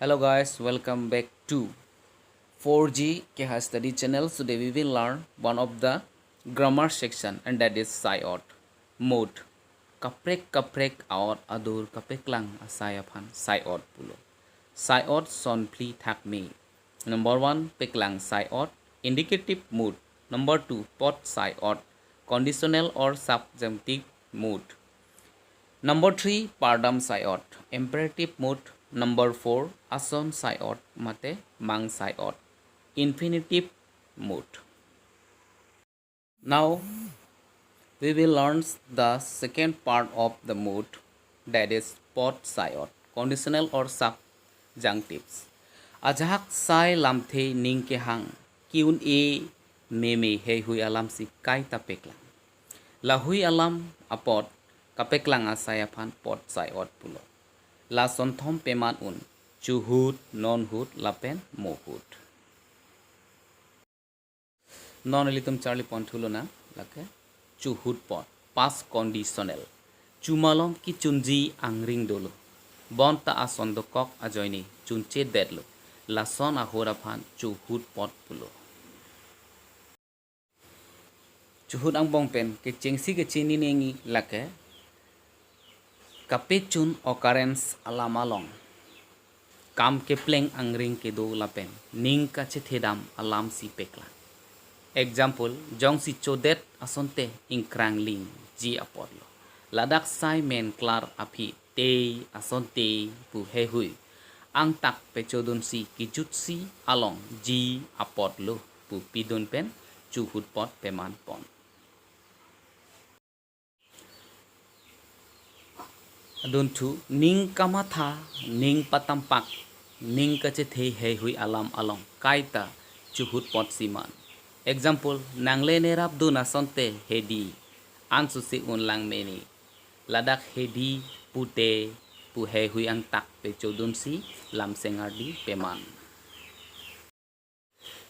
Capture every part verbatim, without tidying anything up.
Hello guys, welcome back to four G Keha Study Channel. Today we will learn one of the grammar section, and that is saiot. Mood. Kaprek kaprek aot adur kapeklang asai aphan saiot pulo. Saiot son phli thak me. Number one, peklang saiot, indicative mood. Number two, pot saiot, conditional or subjunctive mood. Number three, pardam saiot, imperative mood. Number four, ason saiot mate mang saiot, infinitive mood. Now, we will learn the second part of the mood, that is pot saiot, conditional or subjunctives. Ajahak sai lamthe ning kehang, ki-un-e meme heihui alamsi kaita peklang. Lahui alam apot kapeklang asai aphan pot saiot pulo. Lason thom peman un, chuhut, nonhut lapen mohut. Non ilitum charli pon thulo na, lake chuhut pot, past conditional. Chumalom kechunji angring dolo. Bonta ason dokok ajoine chunchedetlo. Lason ahut aphan chuhut pot pulo. Chuhut angbong pen kechengsi kechini nangji lake kapechun occurrence alam along, kam kepleng angring kedo lapen ning kachethedam alamsi peklang. Example, jongsi chodet asonte ingkrang lingji apotlo. Ladak sai men klar aphi te, asonte pu heihui angtak pechodunsi kejutsi along ji apotlo pu pidun pen chuhut pot peman pon. Adunthu, ning kamatha, ning patampak, ning kachethe heihui alam along kaita chuhut potsi man. Example, nangle nerapdun asonte hedi, ansose unlang mene. Ladak hedi pute pu heihui angtak pechodunsi lamseng ardi peman.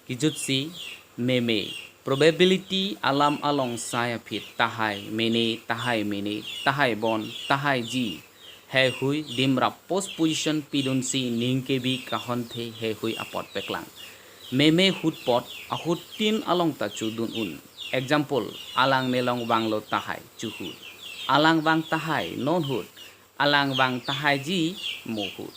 Kejutsi meme, probability alam along sai aphi tahai mene, tahai mene, tahai bon, tahai ji, heihui dimrap postposition pidunsi ning kebi kahonthe heihui apot peklang. Meme hut pot ahut tin along ta chodun un. Example, alang nelong vanglo tahai chuhut. Alang vang tahai nonhut. Alang vang tahai ji mohut.